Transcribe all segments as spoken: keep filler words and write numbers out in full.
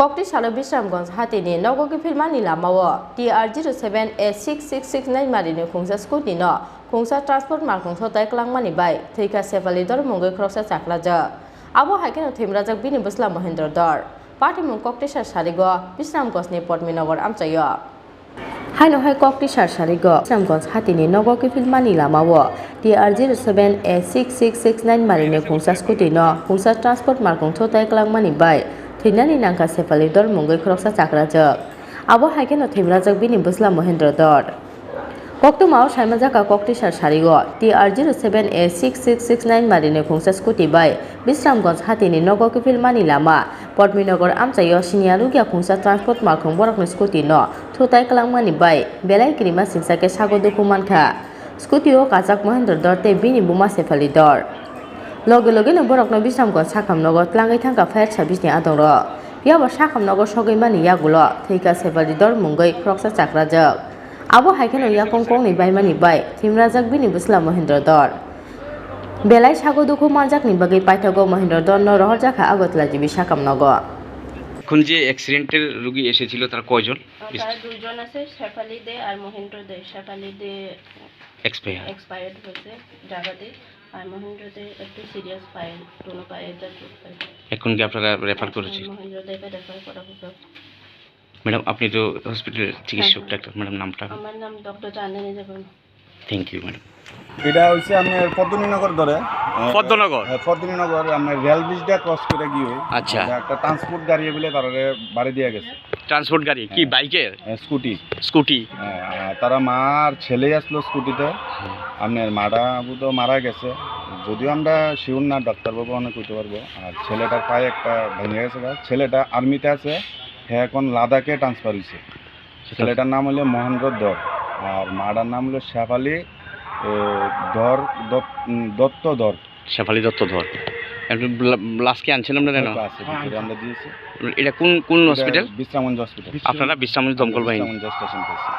Kokti salo Bisramganj hatini nogo kiphilmani lamao T R zero seven A six six six nine marini khungsa scooty no khungsa transport malkhung sotai kwlangmani bai thwikha Sefali Dor mungwi khoroksa chakrajak. Abo hai kheno thwimrajak bini bwsla Mohendro Dor. Patimung Koktisar sarigo Bisramganjni Padmanagar amchaio. Haino hai Koktisar sarigo Bisramganj hatini nogo kiphilmani lamao T R zero seven A six six six nine marini khungsa scooty no khungsa transport malkhung sotai kwlangmani bai thwinani nangkha Sefali Dor mungwi khoroksa chakrajak. Abo hai kheno thwimrajak bini bwsla Mohendro Dor. Koktwmao saimajak kha Koktisar sarigo T R zero seven A six six six nine marini khungsa scooty bai Bisramganj hatini nogo kiphilmani lama Padmanagar amchaio siniya rukya khungsa transport malkhung borokni scooty no thutai kwlangmani bai belai kirima singsa khe sago dukhu mankha. Scooty o kachak Mohendro Dor tei bini buma Sefali Dor. Loge loge no borokno Bisramganj sakhamnogo tlangwi thangkha fire service ni adongrok. Phiya bo sakhamnogo sogwi mani yagulo thwikha Sefali Dor mungwi khoroksa chakrajak. Abo hai kheno yakung kongni baimani bai thwimrajak bini bwsla Mohendro Dor. Belai sago dukhu manjakni bagwi paithago Mohendro Dorno rohorjakha Agartala G B sakhamnogo. এখন যে অ্যাক্সিডেন্টের রোগী এসেছিল, তারা কয়জন? আহ, তারা দুইজন আছে, শেফালি দে আর মহেন্দ্র দে। শেফালি দে এক্সপায়ার। এক্সপায়ার্ড হয়েছে জায়গাতে, আর মহেন্দ্র দে একটু সিরিয়াস পায়ে, দুনো পায়ে দর্দ করে। এখন কি আপনারা রেফার এখন করেছেন? মহেন্দ্র দেকে রেফার করা হলো। ম্যাডাম, আপনি তো হসপিটালের চিকিৎসক, হ্যাঁ, হ্যাঁ। ডাক্তার, ম্যাডাম, নামটা? আমার নাম doctor Chandini Debbarma. Thank you, madam. এটা হচ্ছে আপনার পদ্মনীনগর ধরে, আহ, পদ্মনগর? হ্যাঁ, পদ্মনীনগর, আপনার রেল ব্রিজটা ক্রস করে গিয়ে আচ্ছা। এটা একটা ট্রান্সপোর্ট গাড়ি বলে তারা বাড়ি দিয়ে গেছে। ট্রান্সপোর্ট গাড়ি কি, হ্যাঁ। বাইকের? হ্যাঁ, স্কুটি। স্কুটি। হ্যাঁ, আর তারা মা আর ছেলে আসলো স্কুটিতে। হুম। আপনার মাটা বুধ মারা গেছে, যদিও আমরা শিওর না, ডাক্তারবাবু অনেক কইতে পারবো। আর ছেলেটার পায়ে একটা ভেঙে গেছে গা। ছেলেটা আর্মিতে আছে, হ্যাঁ, এখন লাদাখে ট্রান্সফার হয়েছে। আচ্ছা। ছেলেটার নাম হলো মহেন্দ্র ধর, আর মাটার নাম হলো শেফালি, এ, ধর, দত-, উম, দত্ত ধর। শেফালি দত্ত ধর। একটু ব্লা-, লাশ কি আনছেন আপনারা? হয়তো আছে, ভিতরে আমরা দিয়েছি। এটা কোন, কোন এটা হসপিটাল? বিশ্রামগঞ্জ হসপিটাল। আপনারা বিশ্রামগঞ্জ দমকল বাহিনী? বিশ্রামগঞ্জ স্টেশন থেকে।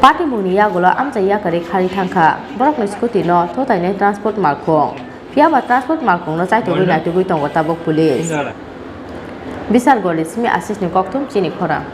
Patimungni yagulo amchai yakarwi kharwi thangkha. Borokni scooty no thutainai transport malkhung. Phiya ba transport malkhung no chaitugwi naitugwi tongo tabuk police. Bisargolni simi Ashish ni kokthum chini khorang.